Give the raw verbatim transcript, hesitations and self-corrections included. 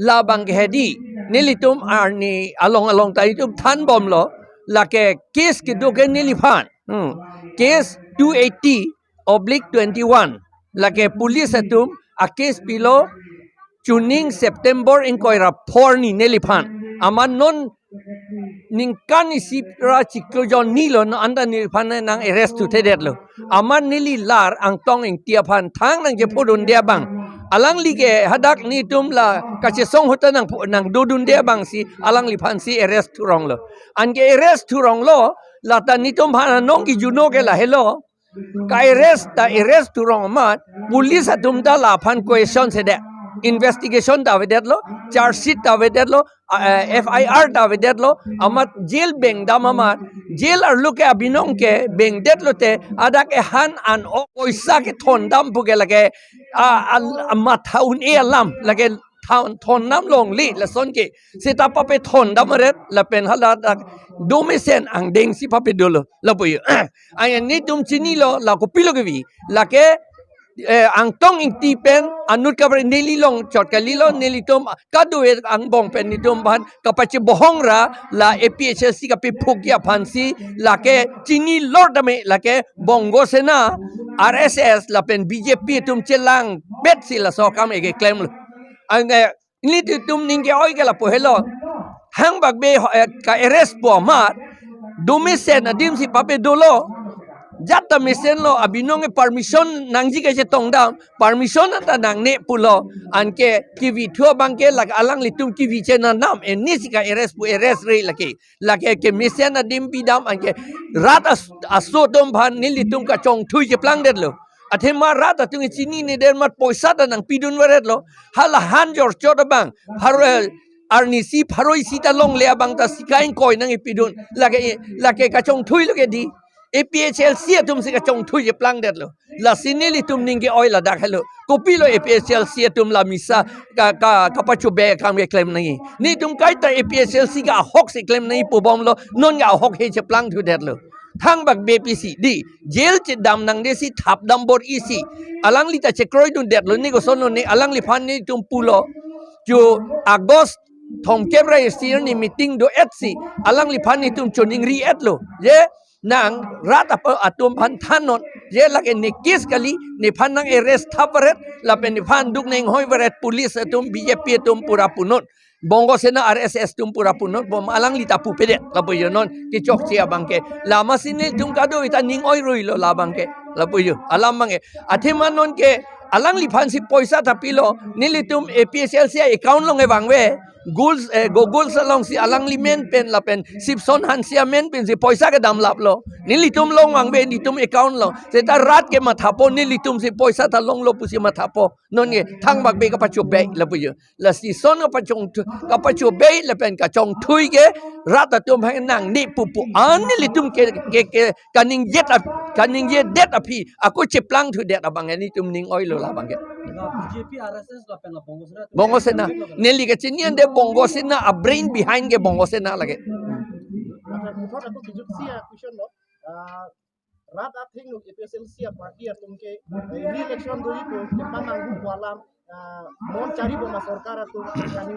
Labang ke hedi, nelitum arni along along ta itum thanbomlo, lake case kedo ke neliphan. Hmm. Case two eighty oblique twenty-one. Lake police atum a case pilo chuning September ingkoi ra phor ni neliphan. Amat non ningkan isi ra chiklo jon ni lo, non anta neliphan nang arrest thuthedetlo. Amat neli lar Angtong Ingti aphan thangnat kepudunde abang, alangli ke hadak netum la kachesong ahut ta nang phu-, nangdodunde abangsi alangliphansi arrest thuronglo. Anke arrest thuronglo, lata netum aphan anong kijuno ke lahelo. Ka-arrest ta arrest thurong amat, police atum ta laphan question sedet, investigation ta avedetlo, charge sheet ta avedetlo, a, eh, F I R ta avedetlo, amat jail bengdam amat, jail arlo ke abinong ke bengdetlote, adak ehan an o poisa kethondam pu ke lake, a, a, a matha un-e alam, lake thon, thondam longle lason ke. Seta papethondam aret, lapen hala dak domesen angdengsi pape dolo, lapu jo. Aya netum chinilo, la kopilo kevi, lake, eh, Angtong Ingti pen anut kaprek neli longchot kalilo, nelitum kadokave angbong pen netum aphan kapachebohong ra, la A P H L C kapephukji aphansi, lake chinilor tame, lake Bongo Sena, R S S, lapen B J P atum chelangbetsi laso akam ke keklemlo. Anke nelitum ning ke-oi ke lapu helo. Thangbak Bey ho-, eh, ka-arrest pu amat, domesen adimsi pape dolo. Jat ta mesenlo, abinong ke permission nangji kachetongdam, permission anta nangne pulo. Anke kevithu abang ke lake alanglitum kevi chenanam, enisi ka-arrest pu arrest re lake. Lake kemesen adim pidam anke rat as-, aso atum aphan nelitum kachongthui cheplangdetlo. Athema rat atum chinine dermat poisa ta nangpidun varetlo. Hala han jorchot abang, pharo, eh, arnisi pharo isi ta longle abang ta sika ingkoi nangkepidun. Lake, lake kachongthuilo ke di. A P H L C atumsi kachongthui cheplangdetlo. Lasi nelitum ning ke-oi ladak helo. Kopilo A P H L C atum la misa ka, ka, kapachobei akam keklem nangji. Netum kaita A P H L C ke ahoksi klem nangji pubomlo, non ke ahok he cheplangthudetlo. Thangbak Bey pisi di, jail chedam nangdesi thapdam bor-isi. Alangli ta chekroidundetlo, ne kosonlo ne, alangliphan netum pulo. Chu August thomkep ra isi arni meeting do-etsi, alangliphan netum choningri-etlo. Je, nang rat apa atum aphan thannon, je lake ne case kali, nephan nang-arrest thap varet, lapen nephan duk neng hoi varet, police atum, B J P atum pura punon, Bongo Sena R S S atum pura punon, bom alangli ta pupedet, lapu jo non kechokche abang ke. Lama si netum kadokave ta ning-oi ruilo labang ke, lapu jo, alam abang ke. Athema non ke, alangliphansi poisa ta pilo, nelitum A P H L C account along kevangve, Goals, eh, Gogols alongsi alangli amen pen lapen Sipson Hanse amen pensi poisa kedam laplo. Nelitum along vangve, netum account along. Seta rat ke mathapo, nelitumsi poisa ta longlo pusi mathapo. Non ke Thangbak Bey kapachobei lapu jo. Lasi son kapachong, kapachobei lapen kachongthui ke rat atum aphan nangne pupu. An nelitum ke, ke, ke kaningjet ap-, kaningjedet aphi, ako cheplangthudet abang netum ning-oilo labang ke. Na B J P, R S S lapen la Bongo Sena. Bongo Sena. Neli kachini ande Bongo Sena, a brain behind ke Bongo Sena lake. Acha, muthot ako kijutsi a-question lo. Ah, rat athengno A P H L C a-party atum ke, eh, re-election doji pu kepamanghu pu alam, ah, mon charibom a-sorkar atum, kani